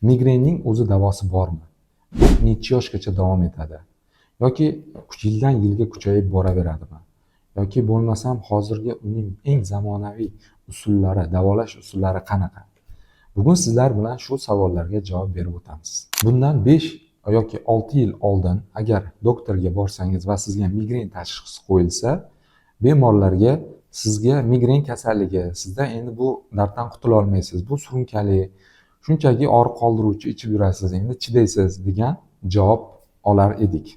Migrenning o'zi davosi bormi? Bu necha yoshgacha davom etadi? Yoki yildan yilga kuchayib boraveradimi? Yoki bo'lmasam hozirgi uning eng zamonaviy usullari, davolash usullari qanaqa? Bugun sizlar bilan shu savollarga javob berib o'tamiz. Bundan 5 yoki 6 yil oldin agar doktorga borsangiz va sizga migren tashxisi qo'yilsa, bemorlarga "Sizga migren kasalligi, sizda endi bu darddan qutula olmaysiz, bu surunkali, shunchaki og'riq qoldiruvchi ichib yurasiz, endi chidaysiz" degan javob olar edik.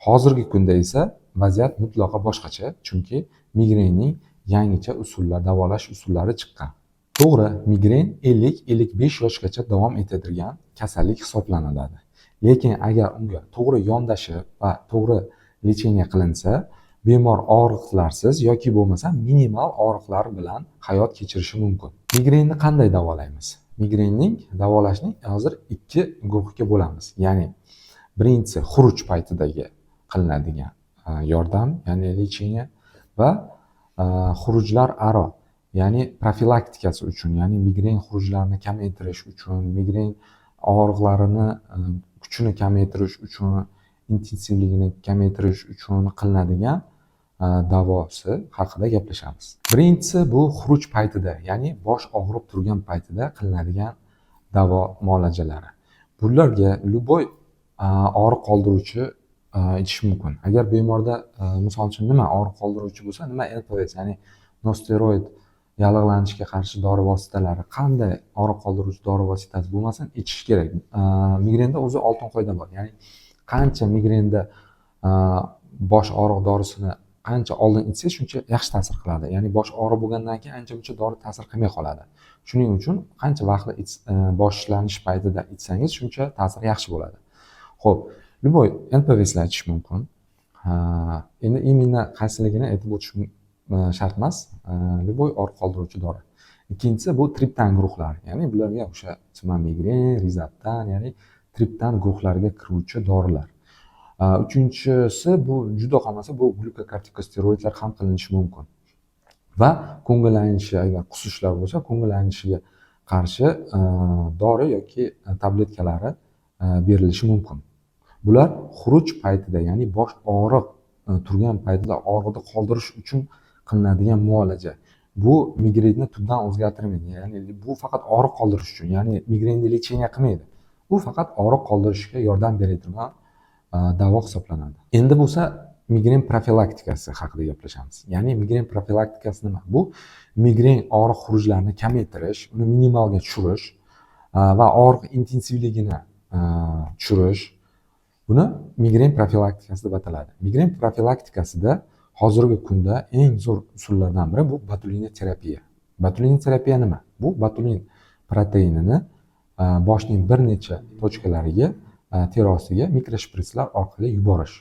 Hozirgi kunda esa vaziyat mutlaqo boshqacha, chunki migrenning yangicha usullar, davolash usullari chiqqan. To'g'ri, migren 50-55 yoshgacha davom etadigan kasallik hisoblanadi. Lekin agar unga to'g'ri yondashib va to'g'ri лечение qilinsa, bemor og'riqlarsiz yoki bo'lmasa minimal og'riqlar bilan hayot kechirishi mumkin. Migrenni qanday davolaymiz? Migrenning davolashning hozir ikki guruhga bo'lamiz. Ya'ni birinchisi xuruj paytidagi qilinadigan yordam, ya'ni лечение, va xurujlar aro, ya'ni profilaktikasi uchun, ya'ni migren xurujlarini kamaytirish uchun, migren og'riqlarini kuchini kamaytirish uchun, intensivligini kamaytirish uchun qilinadigan davosi haqida gaplashamiz. Birinchisi bu xuruj paytida, ya'ni bosh og'rib turgan paytida qilinadigan davo muolajalari. Bularga любой og'riq qoldiruvchi ichish mumkin. Agar bemorda, misol uchun, nima og'riq qoldiruvchi bo'lsa, nima НПВС, ya'ni нестероид yallig'lanishga qarshi dori vositalari, qanday og'riq qoldiruvchi dori vositasi bo'lmasin, ichish kerak. Migrenda o'zi oltin qoida bor, ya'ni qancha migrenda bosh og'riq dorisini qancha oldin ichsangiz, shuncha yaxshi ta'sir qiladi. Ya'ni bosh og'riq bo'lgandan keyin ancha muncha dori ta'sir qilmay qoladi. Shuning uchun qancha vaqtli boshlanish paytida ichsangiz, shuncha ta'siri yaxshi bo'ladi. Ho'p, любой НПВС lar ichish mumkin. Endi именно qaysiligini aytib o'tish shart emas, любой og'riq qoldiruvchi dori. Ikkinchisi bu triptan guruhlari, ya'ni bularga o'sha Timamigren, Rizaptan, ya'ni triptan guruhlariga kiruvchi dorilar. Uchinchisi bu juda qolmasa, bu glyukokortikosteroidlar ham qilinishi mumkin va ko'ngil aynishi, agar qusishlar bo'lsa, ko'ngil aynishiga qarshi dori yoki tabletkalari berilishi mumkin. Bular xuruj paytida, ya'ni bosh og'riq turgan paytida og'riqni qoldirish uchun qilinadigan muolaja. Bu migrenni tubdan o'zgartirmaydi, ya'ni bu faqat og'riq qoldirish uchun, ya'ni migrenni лечение qilmaydi. Bu faqat og'riq qoldirishga yordam beradigan davo hisoblanadi. Endi bo'lsa migren profilaktikasi haqida gaplashamiz. Ya'ni migren profilaktikasi nima? Bu migren og'riq xurujlarini kamaytirish, uni minimalga tushirish va og'riq intensivligini tushirish. Buni migren profilaktikasi deb ataladi. Migren profilaktikasida hozirgi kunda eng zo'r usullardan biri bu botulinoterapia. Botulinoterapiya nima? Bu botulin proteinini boshning bir necha точка lariga, teri ostiga mikroshpritslar orqali yuborish.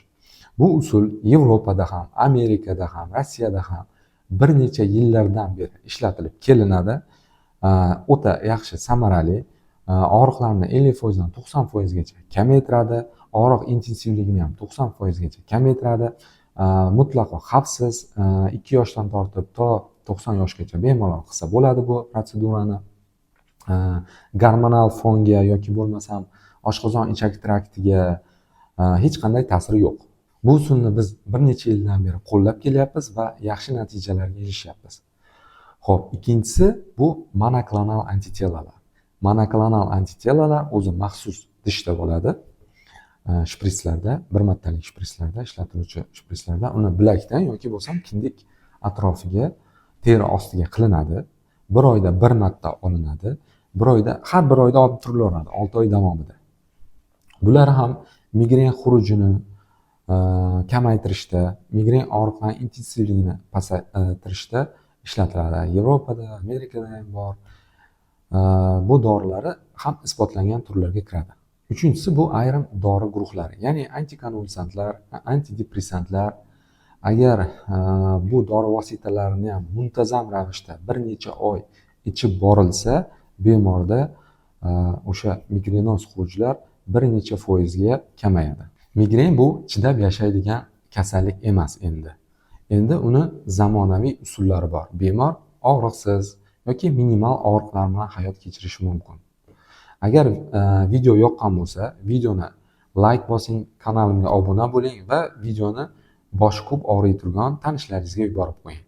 Bu usul Yevropada ham, Amerikada ham, Rossiyada ham bir necha yillardan beri ishlatilib kelinadi. O'ta yaxshi, samarali, og'riqlarni 50 foizdan 90 foizgacha kamaytiradi, og'riq intensivligini ham 90 foizgacha kamaytiradi, mutlaqo xavfsiz. 2 yoshdan tortib to 90 yoshgacha bemalol qilsa bo'ladi bu protsedurani. Gormonal fonga yoki bo'lmasam oshqozon ichak traktiga hech qanday ta'siri yo'q. Bu usulni biz bir necha yildan beri qo'llab kelyapmiz va yaxshi natijalarga erishyapmiz. Ho'p, ikkinchisi bu monoklonal антитела lar. Monoklonal антитела lar o'zi maxsus dishda bo'ladi, shpritslarda, bir martalik shpritslarda, ishlatiluvchi shpritslarda. Uni bilakdan yoki bo'lmasam kindik atrofiga, teri ostiga qilinadi. Bir oyda bir marta olinadi. Bir oyda, har bir oyda olib turilaveradi 6 oy davomida. Bular ham migren xurujini kamaytirishda, migren og'riqlarni intensivligini pasaytirishda ishlatiladi. Yevropada, Amerikada ham bor. Bu dorilari ham isbotlangan turlarga kiradi. Uchinchisi bu ayrim dori guruhlari, ya'ni antikonvulsantlar, antidepressantlar. Agar bu dori vositalarini ham muntazam ravishda bir necha oy ichib borilsa, bemorda o'sha migrenoz xurujlar bir necha foizga kamayadi. Migren bu chidab yashaydigan kasallik emas endi. Endi uni zamonaviy usullari bor. Bemor og'riqsiz yoki minimal og'riqlar bilan hayot kechirishi mumkin. Agar video yoqqan bo'lsa, videoni layk bosing, kanalimga obuna bo'ling va videoni boshi ko'p og'riydigan tanishlaringizga yuborib qo'ying.